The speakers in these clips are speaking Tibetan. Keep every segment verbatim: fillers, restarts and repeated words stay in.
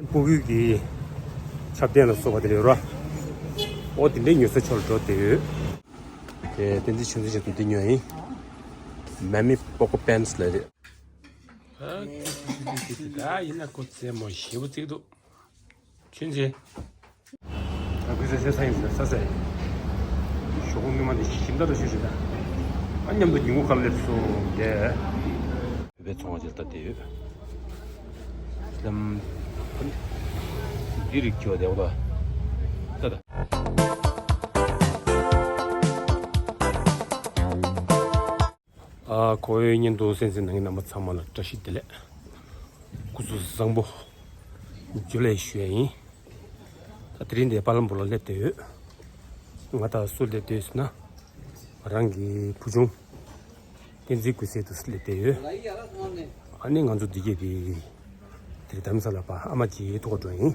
སྤུ་གུའི་གི་ཆབ་གདན་ལ་སོགས་པ་དེ་ལས་རོ། ཨོ་དེ་འདྲའི་ཉོ་ས་ཕྱོགས་ལ་འགྲོ་བསྡད་ཡོད། དེ་བསྟན་འཛིན་ཆོས་འཛིན་ཆེད་དུ་འདི་ཉོས་ཡིན། Mammy Poco Pants ལ་རེད། ད་ཡིན་ན་ཁོ་རྩེད་མོ་ཞེ་པོ་རྩེ་གི་འདུག་ཆུན་ཆེ། ད་ཁོས་ཟེར་ས་ཡིན་ཟེར་ས་ཟེར། ཞོགས་པ་སྔོན་མ་འདི་ཞིམ་ད་ར་ཤོད་ཤོད་ད། ཨ་མཉམ་དུ་ཉིན་གུང་ཁ་སླེབས་སོང་དེ། བོད་པའི་ཚོང་བ་ཅིག་ལ་ལྟ་བསྡད་ཡོད། ལམ་འདི་རིགས་ཁྱོད་བསྡད་འོ་ད། ལྟ་ད། ཨ་ཁོ་བོའི་བརྙན་ཐུང་གསན་གཟིགས་གནང་མཁན་རྣམ་པ་ཚང་མ་ལ་བཀྲ་ཤིས་བདེ་ལེགས། སྐུ་གཟུགས་བཟང་པོ། འཇུ་ལེ་ཞུ་ཡ་ཡིན། ད་དེ་རིང་འདིར་པ་ལམ་པུར་ལ་སླེབས་བསྡད་ཡོད། ང་དང་སུ་སླེབས་བསྡད་ཡོད་ཟེར་ན། ང་རང་གི་བུ་ཆུང་བསྟན་འཛིན་ཀུན་གསལ་དུ་སླེབས་བསྡད་ཡོད། ཨ་ནི་ང་ཚོ་འདི་གས་དེ་དེ་རིང་རྡ་རམ་ས་ལ་པ་ཨ་མ་གཅིག་ཐུག་ག་འགྲོ་ཡིན།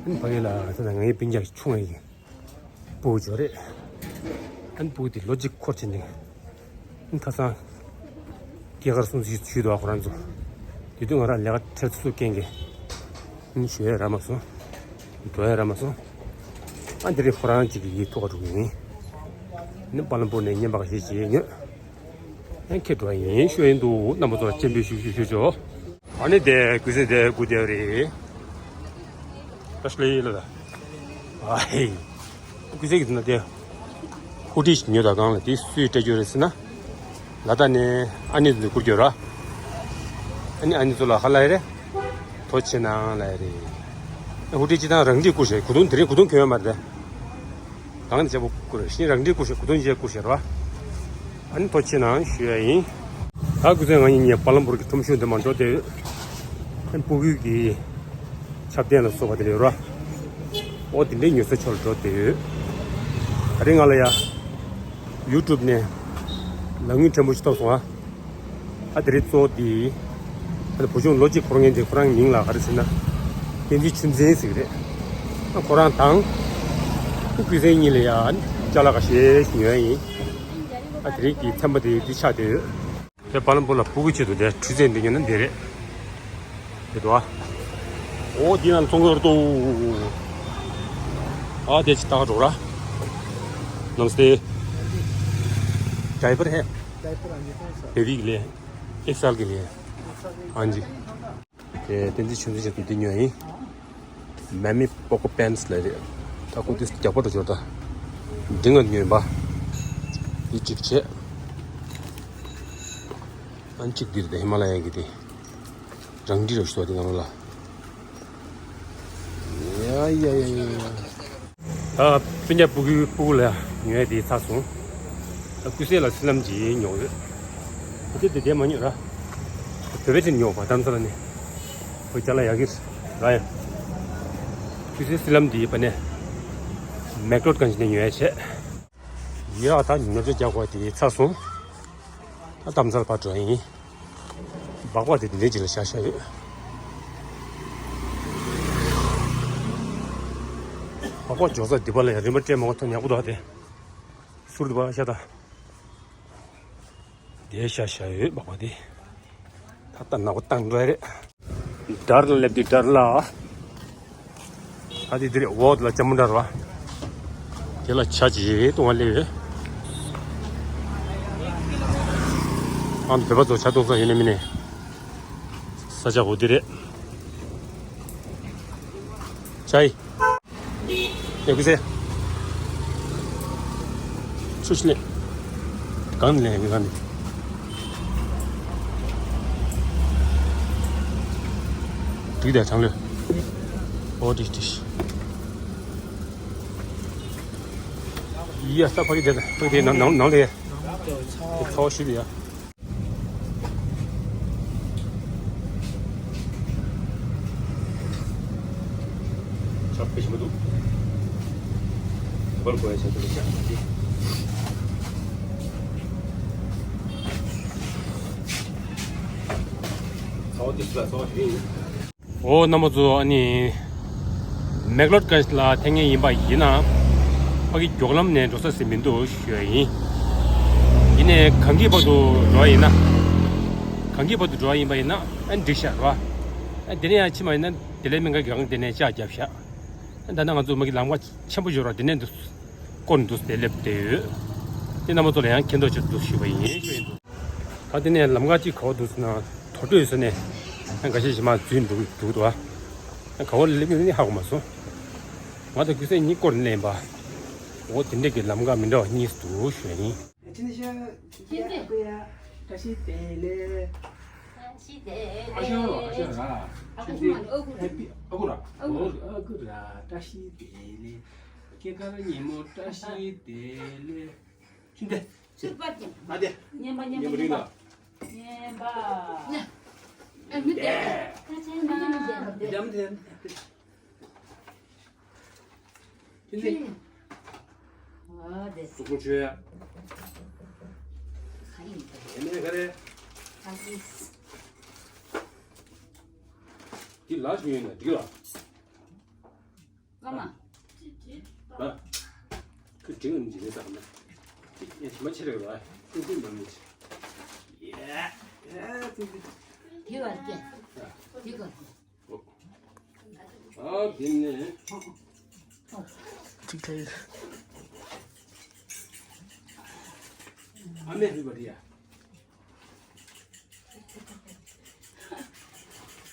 ཨ་ནི་ཕ་གི་ལ་ད་ང་ངའི་སྤུན་ཀྱག་ཆུང་བ་ཡིན། སྤུ་གུ་ཅིག་རེད། ཨ་ནི་སྤུ་གུ་དེ་ལོ་གཅིག་འཁོར་ཕྱིན་ནས། ཨ་ནི་ཁ་སང་སྐྱེས་སྐར་སྲུང་བརྩི་ཞུས་འདུག་ཁོ་རང་ཚོ། དེ་དུས་ང་རང་ལས་ཀ་ཁྲལ་ཚུགས་རྐྱེན་གྱིས། ཨ་ནི་ཞུ་ཡ་རག་མ་སོང་། འགྲོ་ཡ་རག་མ་སོང་། ཨ་དེ་རིང་ཁོ་རང་གཅིག་གིས་ཐུག་ག་འགྲོ་གི་ཡིན། ཨ་ནི་པ་ལམ་པུར་ནས་བརྙན་པར་ཞིག་བྱེད་ཉོས། ཨ་ནི་ཁྱེད་འགྲོ་ཡ་ཡིན་ཞུ་ཡ་ཡིན་འདུག་རྣམ་པ་ཚོ་སྤྱན་འབུལ་ཞུ་ཞུ་ཞུ་ཆོག་ཨ་ནི་དེ་ཀུན་གསལ་དེ་སྒུག་བསྡད་རེད། བཀྲ་ཤིས་བདེ་ལེགས་ལ། ཨ་ཧེ། ཀུན་གསལ་གྱིས་ན་དེ། ཧུ་ཌི་ཞིག་ཉོས་དང་གང་ལ་དེ་སུས་སྤྲད་རྒྱུ་རེད་ཟེར་ན། ལ་དྭགས་ནས་ཨ་ནེ་ཚོ་བསྐུར་རྒྱུ་ར། ཨ་ནི་ཨ་ནེ་ཚོ་ལ་ཧ་ལ་ཡ་རེད། ཐུགས་རྗེ་གནང་ལ་ཡ་རེད། ཧུ་ཌི་སྤྱིར་བཏང་རང་འགྲིག་བསྐུར་ཤེས་གོས་ཐུང་དེ་རིང་གོས་ཐུང་གྱོན་ཡོད་མ་རེད། གང་ནས་བྱས་པོ་བསྐུར་ཤིང་རང་འགྲིག་བསྐུར་ཤེས་གོས་ཐུང་བྱས་བསྐུར་ཤེས་ར། ཨ་ནི་ཐུགས་རྗེ་གནང་ཞུ་ཡ་ཡིན། ད་སྐུ་ཚེ་ང་གཉིས་གཉིས་པ་ལམ་པུར་གྱི་ཁྲོམ་གཞུང་དེ་མར་འགྲོ་བསྡད་ཡོད། ཨ་ནི་སྤུ་གུའི་གི་ཆབ་གདན་ལ་སོགས་པ་དེ་ལས་ར། ཨོ་དེ་འདྲའི་ཉོ་ས་ཕྱོགས་ལ་འགྲོ་བསྡད་ཡོད། ད་རིང་ང་ལ་ཡ། ཡུ་ཊུབ་ནས་ལམ་རྙིང་ཕྲན་བུ་ཞིག་ཐོབ་སོང་ཨ། ཨ་དེ་རིང་གཙོ་བོ་དེ། ཨ་ནི་བུ་ཆུང་ལོ་གཅིག་འཁོར་མཁན་དེ་ཁོ་རང་མིང་ལ་ག་རེ་ཟེར་ན། བསྟན་འཛིན་ཆུ་འཛིན་ཟེར་གི་རེད། ཨ་ཁོ་རང་དང་། ཁོ་ཀུན་གསལ་གཉིས་ལ་ཡ་ཅ་ལག་ཁ་ཤས་ཤིག་ཉོ་ཡ་ཡིན། ཨ་དེ་རིང་གི་ཚན་པ་དེ་འདི་ཆགས་བསྡད་ཡོད། དེ་པ་ལམ་པུར་ལ་སྤུ་གུ་ཆེད་དུ་དེ་འཕྲུལ་རྩལ་འདི་ཉོས་ན་འདི་རེད། དེ་འདུག་ཨ། ཨོ་འདི་ནང་ཚོང་ཁང་རེད་དོ། ཨ་དེ་ཅི་ལྟ་ག་འགྲོ་ར། नमस्ते। डायपर है? डायपर हाँ जी, कौन सा? बेबी के लिए। एक साल के लिए। एक साल के लिए। हाँ जी। དེ་བསྟན་འཛིན་ཆོས་འཛིན་ཆེད་དུ་འདི་ཉོས་ཡིན། Mammy Poco Pants ལ་རེད། ད་ཁོ་དུས་རྒྱག་པ་འགྲོ་འབྱོར་ད། འདི་ང་ཉོས་ཡིན་པ། འདི་གཅིག་བྱས། ཨན་གཅིག་འདིར་དེ་ཧི་མ་ལ་ཡ་གི་དེ། རང་འདྲི་ར་ཞུ་བ་དེ་ནང་ལ། ཡ་ཡ་ཡ་ཡ་ཡ། ད་སྤུན་ཀྱག་སྤུ་གུ་སྤུ་གུ་ལ་ཉོས་དེ་ཚར་སོང་། ད་ཀུན་གསལ་ལ་སི་ལམ་གྱིས་ཉོ་ཡོད། ད་དེ་དེ་མ་ཉོས་ར། བོད་པའི་ཆེད་ཉོ་བ་དམ་ས་ལ་ནི། བོད་རྒྱ་ལ་ཡག་གི་ར་ཡ། ཀུན་གསལ་སི་ལམ་འདི་ཕ་ནས། མེག་ལོད་གང་ཞིག་ནས་ཉོས་བྱས། ཡ་ད་ཉོ་ཆ་རྒྱག་དགོས་དེ་ཚར་སོང་། ད་དམ་ས་ལ་ཕར་འགྲོ་ཡིན། སྦག་སྦག་དེ་དེ་འདྲའི་ཅིག་ལ་བཞག་བཞག་ཡོད། སྦག་སྦག་འཇོག་ས་འདི་པ་ལ་ཡང་རིན་པ་སྤྲད་མ་དགོས་ཐོན་ཡག་པོ་འདུག་དེ། ཟུར་འདི་པ་ཤ་ད། དེ་བཞག་བཞག་ཡོད་སྦག་སྦག་དེ། ད་ལྟ་ནག་པོ་བཏང་འགྲོ་ཡ་རེད། དར་ལ་སླེབས་དུས་དར་ལ། ཨ་དེ་དེ་རེད་འོག་ལ་ལྕམ་མོ་འདྲ་ར། དེ་ལ་ཇ་ཅིག་བཏུང་བ་སླེབས་ཡོད། ཨ་ནི་བོད་པ་ཚོ་ཇ་བཏུང་ས་ཡོད་ནི་མིན་ནི། ས་ཆ་འོ་དེ་རེད། ཇ་ཡི། ཡ་ཀུ་སེ། ཚུར་ཤི་ལེ། གང་ནས་ལེན་ཡ་གི་གང་ནས། འགྲིག་དང་གྲང་ལོས། ཨོ་ཏིས་ཏིས། ཡ་ས་ཕ་གི་དེ་ཕ་གི་དེ་ནང་ནང་ནང་ལས། ཚ་བ་ཞིག་ཡ། ཆག་པའི་ཞིམ་པོ་འདུག་བར་གོ་ཡ་ཆག་པའི་ཆག་པ་དེ། ཚ་བ་དེ་ཚོ་ལ་ཚ་བ་ཞིག་ཡིན། འོ་རྣམ་པ་ཚོ། ཨ་ནི་མེག་ལོད་གན་ལ་ཐེག་མཁན་ཡིན་པ་ཡིན་ན། ཕ་གི་མགྱོགས་ལམ་ནས་འགྲོ་ས་ཟིན་མི་འདུག་ཞུ་ཡ་ཡིན། ཡིན་ནའི་གངས་སྐྱིད་བར་དུ་འགྲོ་བ་ཡིན་ན། གངས་སྐྱིད་བར་དུ་འགྲོ་བ་ཡིན་པ་ཡིན་ན་ཨ་འགྲིག་ཤག་ར། ཨ་དེ་ནས་ཡང་ཕྱི་མ་ཡིན་ན། དེ་ལས་སྨན་ཁང་གི་སྒང་དེ་ནས་ལྕགས་བརྒྱབ་ཤག་ད་ལྟ་ང་ཚོ་མ་གི་ལམ་ཁ་ཆེན་པོ་ཡོད་ར། དེ་ནས་འདུག་སྐོར་འདུག་དེ་སླེབས་བསྡད་ཡོད། དེ་རྣམ་པ་ཚོ་ལ་ཡང་མཁྱེན་རྟོགས་ཆེད་དུ་ཞུས་པ་ཡིན་ཞུ་ཡིན་འདུག་ད་དེ་ནས་ལམ་ཁ་ཅིག་ག་བ་འདུག་ཟེར་ན། དོ་སྤྲོད་ཟེར་ནས་འགའ་ཤས་ཞིག་མར་འཛུལ་འགྲོ་གི་འདུག་འདུག་ཨ། ག་བ་སླེབས་ཡོད་ནི་ཧ་གོ་མ་སོང་། ང་ཚོ་ཀུན་གསལ་གཉིས་སྐོར་ནས་ལེན་པ། འོ་དེ་འདྲས་ཀྱི་ལམ་ཁ་མི་འདྲ་བ་གཉིས་འདུག་ཞུ་ཡ་ཡིན། ཁྱེད་ནི་ཤ་ཁྱེད་ནི་ཨ་ཁུ་ཡ་བཀྲ་ཤིས་བདེ་ལེགས། བཀྲ་ཤིས་བདེ་ཨ་ཤོ་ཨ་ཤོ་ལེགས། ར་ཨ་ཁུ་ཁྱེད་ནི་མ་ཨ་ཁུ་ཧེ་པི་ཨ་ཁུ་ར་ཨ་ཁུ་ཨོ་ཨ་ཁུ་ར་བཀྲ་ཤིས་བདེ་ལེགས། སྐྱེས་སྐར་ཉིན་མོ་བཀྲ་ཤིས་བདེ་ལེགས། ཁྱེད་ནི་ཚུར་པར་ཀྱང་ཨ་དེ་ཉན་པ་ཉན་པ་ཉན་པ་ཉན་པ་རིང་ལ། ཉན་པ་ཉན་ཨ་མི་བདེ་ད་ཆེན་མ་མི་བདེ་མི་བདེ། ཁྱེད་ནི། ཨ་དེ། སུ་ཁུ་ཆོས། ཁ་ཡིན་པ། དེ་ནས་ག་རེ། ཁ་ཡིན། འདི་ལ་ཞུ་ཡིན་ན་འགྲིག་ལ། བླ་མ། ཨ། ཁུ་འགྲིག་ནི་འཇིག་རེད་ཟེར་ན། ཡ་ཞི་མ་ཆེ་རེད་བ། ཁུ་ཁུ་མ་མི་ཆེ། ཡ། ཡ་ཁུ་ཁུ། དེ་བར་སྐད། དེ་བར་སྐད། ཨ་དེ་ནས། ཅིག་ཐལ། ཨ་མས་ཕུལ་བ་རེད་ཡ།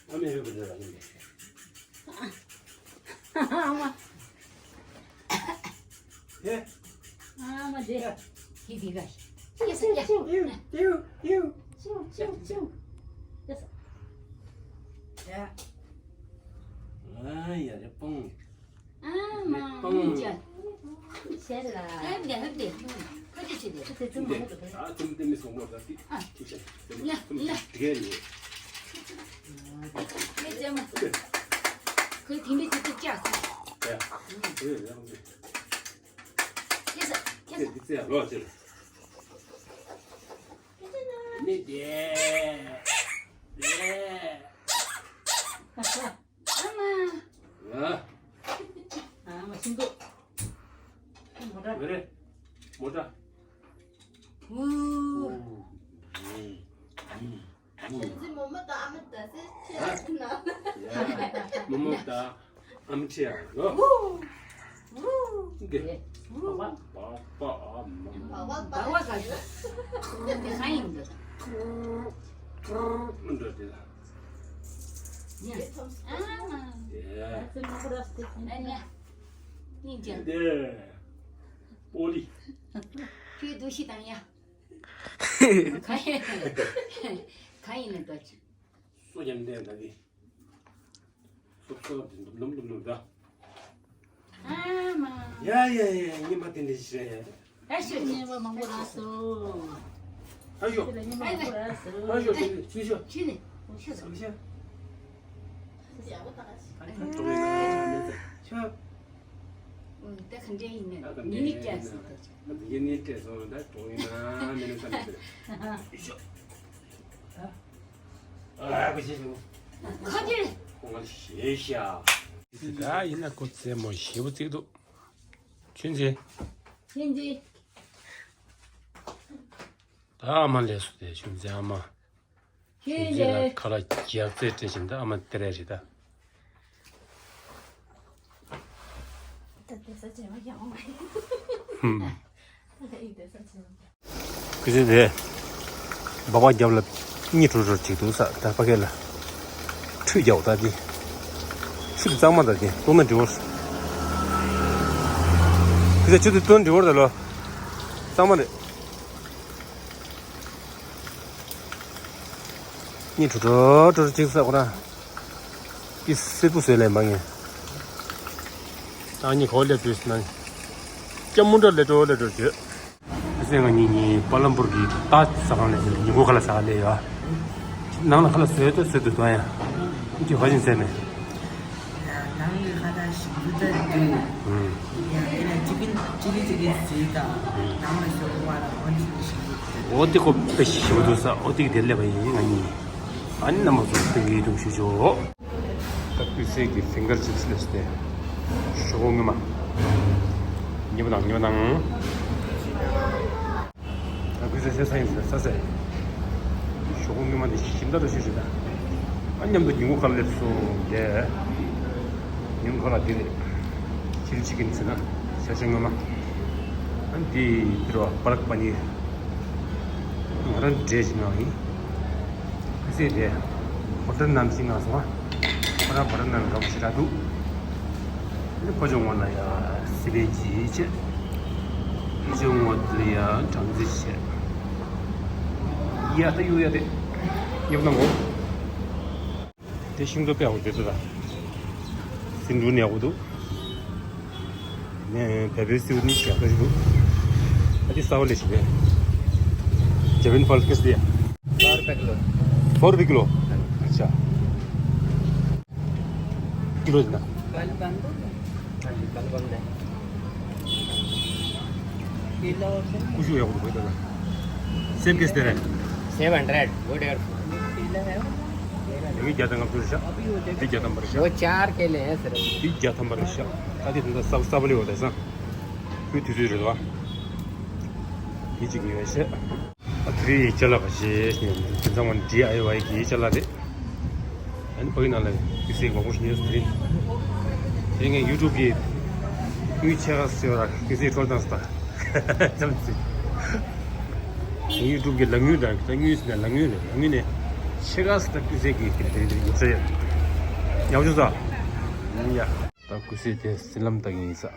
ཨ་མས་ཕུལ་བ་རེད་ལ་ནི། ཨ་མ། ཧེ། ཨ་མ་དེ། ཧེ་དེ་ག་ཡེ་སི་ཡ། ཡེ་སི་ཡ། ཡེ་སི་ཡ། ཡེ་སི་ཡ། ཡེ་སི་ཡ། ཡ། ཨ་ཡ་རེ་པོང་། ཨ་མ་མི་ཅ། ཤེས་ལ། ཧབ་དེ་ཧབ་དེ། ཁ་ཅི་ཆེ་དེ། ཁ་ཅི་ཆེ་དེ། ཨ་ཙུམ་དེ་མི་སོང་མོ་ད་ཏི། ཨ། ཅི་ཆེ། ཡ་ཡ། དེ་ག་ཡིན། ཁྱེད་ཅག་མ། ཁོས་དེ་འདྲ་ཅིག་ཏུ་བཅག་སོང་། ཡ། ཨ་ཡ་ཡ། ཁྱེད་ས་ཁྱེད་ས། དེ་དེ་ཚེ་ཡ་ལོ་ཅི། མི་དེ། དེ། ཨ་མ། ཨ། ཨ་མ་ཤིང་ཏོག་མོ་ཊ། མེ་རེ། མོ་ཊ། ཨུ། ཨུ། ཨུ། ཨུ། ཨུ། ཨུ། ཨ། མོ་མོ་ད། ཨམ་ཆི་ཡ་ལོ། འདི། པ་པ་ཨ་མ། པ་པ་ག་ཞུ། འདི་ཧ་ཡིན་འདི། མི་འགྲོ་འདི་ལ། ཉ། ཨ་མ། ཡ། ཨ་ཉ། སྙིང་རྗེ། འདི། པོ་ལི། ཁྱོད་འདུ་ཤེས་དང་ཡ། ག་ཡིན། ག་ཡིན་ནི་འདུ་ཅི། སོ་ཡ་འདི་འདི། སོབ་སོབ་དེ་འདུམ་འདུམ་འདུམ་འདུམ་ད། ཨ་མ། ཡ་ཡ་ཡ། ཉིན་པ་དེ་འདྲ་ཞིག་རེད་ཡ། ད་ཤོད་ཉིན་པ་མང་པོ་རག་སོང་། ཨ་ཤོ། ཉིན་པ་མང་པོ་རག་སོང་། ཨ་ཤོ་ཤོ་ཤོ་ཤོ། ཤོད་ནས་ཤོད་སོང་། ཤོད་ཤོད། ཨ་ད་ཏོག་ཙམ་ད་ཤོད། ཨ་ད་ཏོག་ཙམ་ད་ཤོད། ཨུ། ད་ག་འདྲ་ཡིན་ནས་ད་ག་འདྲ་ཉིན་ནས་ཡིན་ནས་སྤྲད་སོང་། ད་ད་ཉིན་ནས་སྤྲད་སོང་། ད་གྲོངས་ཡིན་ན་མིན་ན་ས་ནས་ཤོད། ཨ་ཁ་ཤས་ཤིག་ཁ་ཅིག་ཁོང་ལ་ཞེས་ཤ། ད་ཡིན་ན་ཁོ་རྩེད་མོ་ཞེ་པོ་རྩེག་འདུག་ཆུན་ཚེ། ཆུན་ཚེ། ད་ཨ་མ་ལས་སུ་དེ་ཆུན་ཚེ་ཨ་མ། ཆུན་ཆུན་ཚེ་ལ་ཚེ། ཁ་ལག་རྒྱག་རྩེད་སྤྲད་བཞིན་ད་ཨ་མ་སྟེར་ཡ་རེད་ད། ད་དེ་ས་བྱེ་མ་ཡང་མ་ཡིན། ཧུམ། ད་ཡིན་དེ་ས་བྱེ་མ། ཀུ་ཤུ་དེ། སྦག་སྦག་རྒྱབ་ལ་གཉིད་བྲོ་བྲོ་ཅིག་འདུག་ས་ད་ཕ་གི་ལ། ཁྲུས་རྒྱག་ད་དེ། ཆུ་དེ་གཙང་མ་ད་དེ་བཏུང་ན་འགྲིག་བར། ཀུ་ཤུ་ཆུ་དེ་བཏུང་ན་འགྲིག་བར་ད་ལོ། གཙང་མ་རེད། གཉིད་བྲོ་བྲོ་བྲོ་ཅིག་ས་ཁོ་ར། ཀི་སེར་པོ་བཟོས་ལས་མ་ངེས། ཨ་ནི་གོ་ལེ་བུས་ན། སྐྱ་མུ་འདྲ་ལེ་འགྲོ་ལེ་འགྲོ་བྱོས། ཨ་ཙི་ང་གཉིས་གཉིས་པ་ལམ་པུར་གྱི་ཏ་ཟ་ཁང་ལས་ཟེར་ཉིན་གུང་ཁ་ལག་ཟ་ག་སླེབས་ཡོད། ནང་ལ་ཁ་ལག་བཟོས་ཏེ་བཟོས་ཏེ་འདུག་ཡ། ཁྱོད་ག་ཅིན་ཟེར་ནས། ནང་གི་ཁ་ལག་ཞིམ་པོ་ད་འདུག་ཡང་དེ་ལ་ཅི་ཀིན་ཅི་ཀིན་ཅི་ཀིན་ཟེར་དང་ནང་ལ་ཞོགས་པ་ལ་འོན་ཅི་ཀིན་ཞིམ་པོ་འདུག་འོ་དེ་ཁོ་དཔེ་ཞིམ་པོ་འདུག་ས། འོ་དེ་གི་དེར་སླེབས་པ་ཡིན་ང་གཉིས། ཨ་ནི་རྣམ་པ་ཚོ་སྟོན་གྱི་འདུག་ཞུ་ཆོག་ད་ཀུན་གསལ་གྱི་ཕིང་གར་ཅིབ་སི་སླེབས་ཏེ། ཞོགས་པ་སྔོན་མ། ཉེ་པོ་དང་ཉེ་པོ་དང་། ད་ཀུན་གསལ་ཤ་ཚ་ཡིན་ཟེར་ས་ཟེར། ཞོགས་པ་སྔོན་མ་འདི་ཞིམ་ད་ར་ཤོད་ཤོད་ད། ཨ་མཉམ་དུ་ཉིན་གུང་ཁ་ལ་སླེབས་སོང་། དེ་ཉིན་གུང་ཁ་ལ་དེ་རེད། ཆིལ་ཆི་ཀིན་ཟེར་ན་ཤ་ཤ་ངོ་མ། ཨ་དེ་དེ་རུ་པ་ལག་པ་ནིར། ང་རང་འབྲས་ཅིག་ངང་ཡིན། ཁ་ཟས་དེ་ཧོ་ཊལ་ནང་ཞིག་ངང་སོང་ཨ། ཁོ་རང་བར་ནང་འགྲོ་ཞེ་དྲག་འདུག་ཨ་ནི་ཕོ་ཅོག་ངོ་ལ་ཡ་སི་པན་ཅི་བྱས། ཕོ་ཅོག་ངོ་དེ་ལ་ཡ་སྦྲང་རྩི་བྱས། ཡ་ད་ཡོ་ཡ་དེ་ཉོབ་ན་མོ། དེ་ཤིང་ཏོག་དཔེ་ཡག་པོ་དེ་ཚོ་ད། སིན་འབྲུ་ནས་ཡག་པོ་འདུག་ནས་བལ་པོའི་སིའུ་ནི་ཞག་ཁ་ཞིག་འདུག་ཨ་དེ་སའོ་ལེ་ཞིག་རེད། Japan Falcons दिया। सौ रुपये किलो। सौ रुपये किलो। अच्छा। किलो देना। कल बंद है। हाँ जी, कल बंद है। केला और सब। कुछ हुआ बोलो भाई दादा। सेब किस तरह है? सेब हंड्रेड, वो डेढ़ सौ। केला है। ये क्या था, कब से? अभी वो देखो। ये क्या था, बरसा? वो चार केले हैं सिर्फ। ये क्या था, बरसा? अरे, तुम तो सब, सब ले होते हैं, सा। क्यों तुझे रे, वाह। ये चिकन वैसे। ཨ་ཁི་རི་ཅ་ལག་ཞེས་ནས་དེ་ཚང་མ་ཌི་ཨའི་ཝའི་གི་ཅ་ལག་རེད། ཨ་ནི་ཕ་གི་ནང་ལ་ཀི་སེ་མང་པོ་ཞིག་ཉོས་སོང་། དེ་རིང་དེ་རིང་ངས་ཡུ་ཊུབ་གི་དངུལ་ཕྱེད་ཀ་ཟེར་བ་ཀི་སེ་འཕྲོ་བཏང་སོང་། ཙམ་ཙི། ཡུ་ཊུབ་གི་ལག་དངུལ་དང་ད་དངུལ་ཟེར་ན་ལག་དངུལ་རེད། ལག་དངུལ་ནས་ཕྱེད་ཀ་ཟེར་ད་ཀི་སེ་གི་དེ་རིང་དེ་རིང་ཡོད་ས་ཡོད། ཡག་ཤོས་ས། ཡ། ད་ཀི་སེ་དེ་སི་ལམ་ད་གི་ཡིན་ས།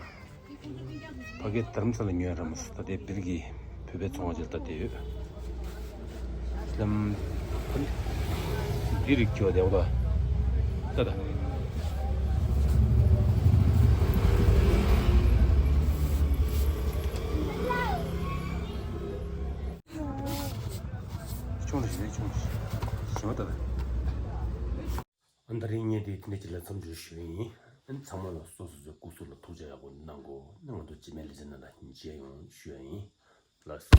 ཕ་གི་དྷ་རམ་ས་ལ་ཉོས་ར་མ་སོང་། ད་ལྟའི་སྦིར་གྱི་བོད་པའི་ཚོང་བ་ཅིག་ལ་ལྟ་དེ་ཡོད། ལམ་འདི་རིགས་ཁྱོད་བདེ་བ་ད་ད། ཆུང་རེ་ཞིག་ཆུང་རེ་ཞིག་ཞིམ་པ་ད་ད། ཨ་ད་རིང་ངས་དེ་དེ་འདྲ་ཅིག་ལ་མཚམས་འཇོག་ཞུ་ཡིན། ཨ་ཚང་མ་ལ་སོ་སོ་སོའི་སྐུ་གཟུགས་ལ་ཐུགས་ཅག་ཡག་པོ་གནང་གོ། ཨ་ང་ཚོ་རྗེས་མའི་ལེ་ཚན་ནང་ལ་མཇལ་ཡོང་ཞུ་ཡ་ཡིན། ལགས་སོ།